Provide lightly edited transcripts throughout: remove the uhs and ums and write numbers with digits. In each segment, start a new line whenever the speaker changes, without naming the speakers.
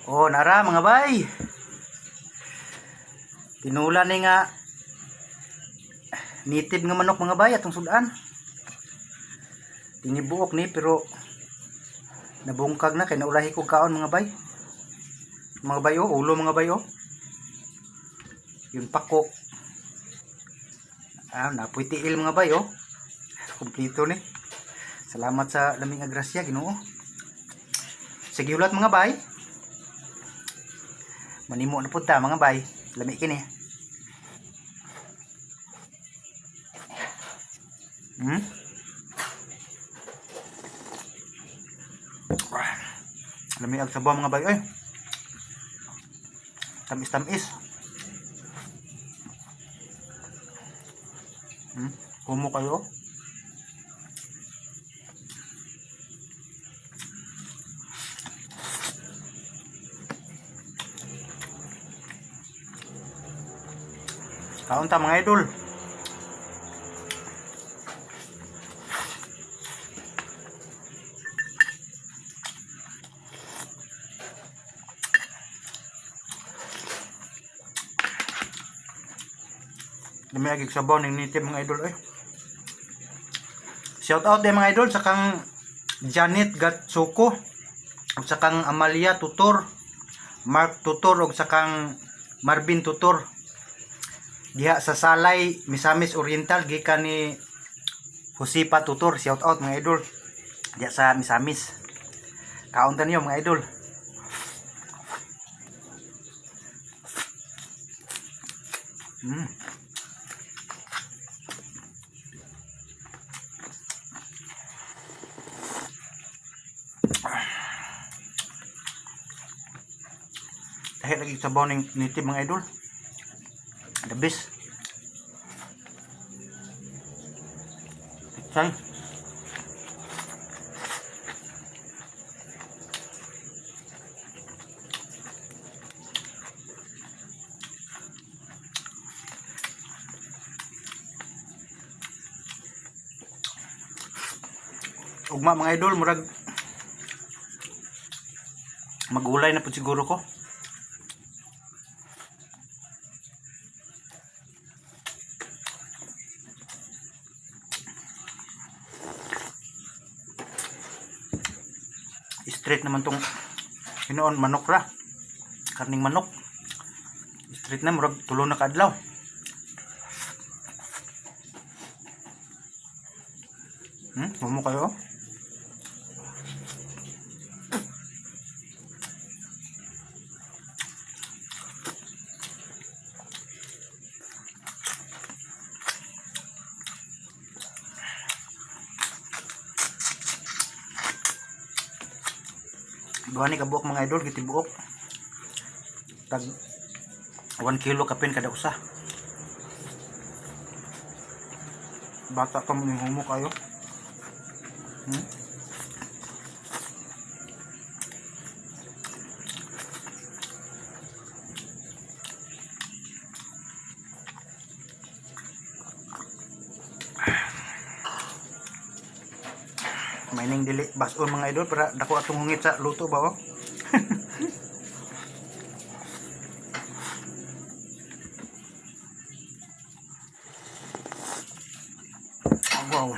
Oh, nara mga bay. Tinula ni nga native nga manok, mga bay, atong sudan. Tinibuok ni pero nabungkag na kay naulahi ko kaon, mga bay. Mga bay oh, ulo, mga bay oh. Yung pako. Ah, napoy tiil, mga bay oh. Kompleto ni. Salamat sa laming grasya, Ginoo. Sige ulat, mga bay. Manimo na pud ta, mga bay. Lami kini. Ah, lami ag sabaw, mga bay oy. Tamis-tamis. Humo kayo. Kaon ta, mga idol. Lami ag sabaw ning native, mga idol oy. Shout out din, mga idol, sa kang Janet Gatsuko ug sa kang Amalia Tutor, Mark Tutor ug sa kang Marvin Tutor diha sa Salay, Misamis Oriental, gikan ni Josepa Tutor. Shout out, mga idol, diha sa Misamis. Kaon ta niyo, mga idol. Dahil lagi sabaw ning native, mga idol. The best. Pichay. Ugma, mga idol, murag magulay na po siguro ko. Straight naman tong hinoon manok ra. Karning manok. Straight na, murag 3 na kaadlaw. Humo kayo. Duha ni kabuok, mga idol, gitibuok. Tag 1 kilo kapin kada usa. Bata pa mo ning humo kayo. May ning dili bason, mga idol, para dako atong hungit sa luto ba oh. Wow.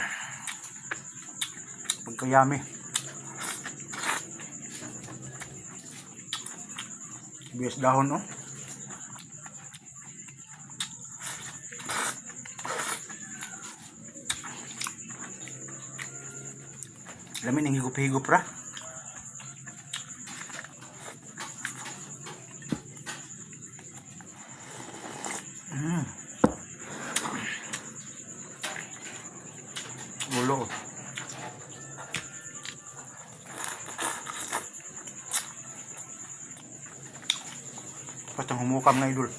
Pagkayami. Biyas dahon oh. Lami ning higup-higup ra. Ulo. Oh. Patang humukam, mga idol.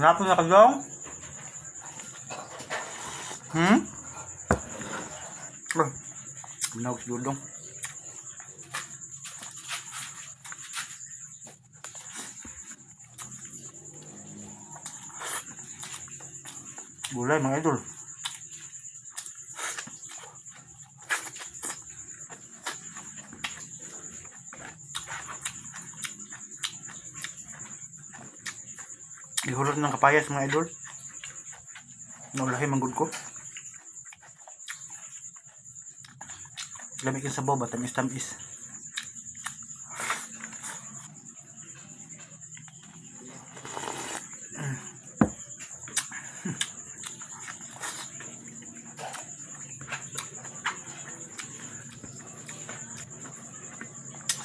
Napon na kadong? Oh, binawag si Dudong. Gulay, mga idol. Gihulot ng kapayas, mga idol. Naulahi manggod ko. Lamig yung sabaw ba? Tamis-tamis.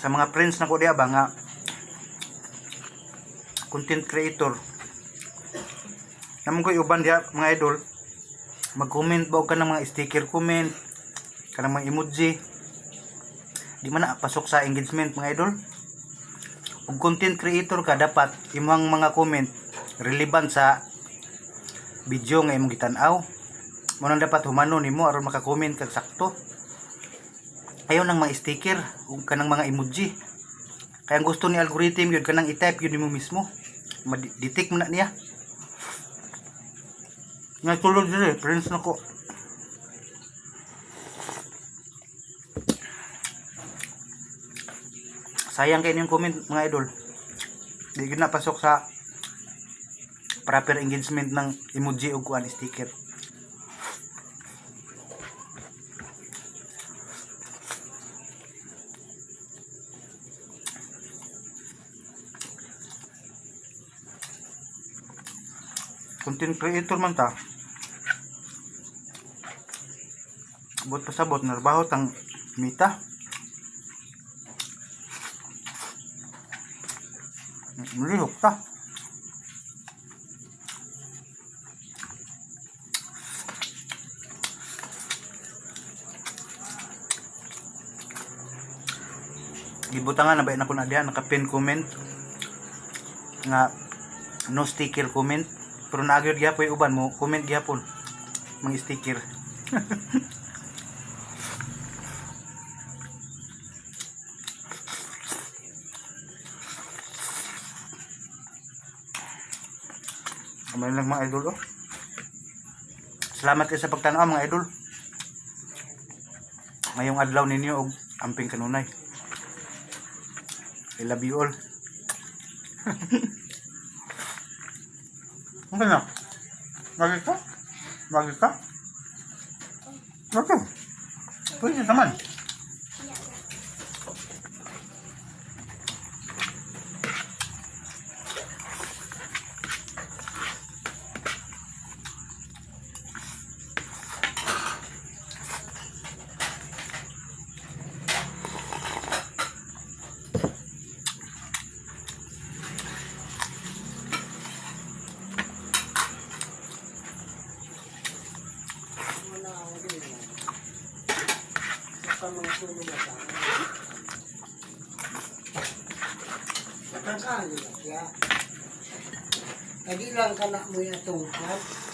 Sa mga friends na ko diya ba nga content creator, naman ko uban diha, mga idol, mag-comment ba og kanang mga sticker comment, kanang mga emoji, di man na pasok sa engagement, mga idol. Ug content creator ka, dapat imong mga comment relevant sa video nga imong gitan-aw. Mo nang dapat humano nimo aron maka-comment kag sakto. Ayaw nang mga sticker ug kanang mga emoji. Kaya ang gusto ni algorithm yun, kanang i-type yun nimo mismo. Ma-detect mo na niya. Natulog diri, friends na ko. Sayang kayo yung comment, mga idol. Di gyud na pasok sa proper engagement ng emoji o kuan sticker. Content creator man ta. Bot pasabot narbaho tang mita. Mulihok ta. Gibutangan na ba na ko na diha naka-pin comment nga no sticker comment, pero naagyo gyapon yung uban mo comment gyapon mga sticker. Kamay lang, mga idol, oh. Salamat kayo sa pagtanaw, mga idol. Ngayong adlaw ninyo og amping kanunay. I love you all. Okay na. Lagi ka? Lagi ka? Okay. Pwede naman.
Wala ako din. Baka mga tulog na sa akin. Nagkaan nila siya. Lagi lang ka na mo yung tungkat.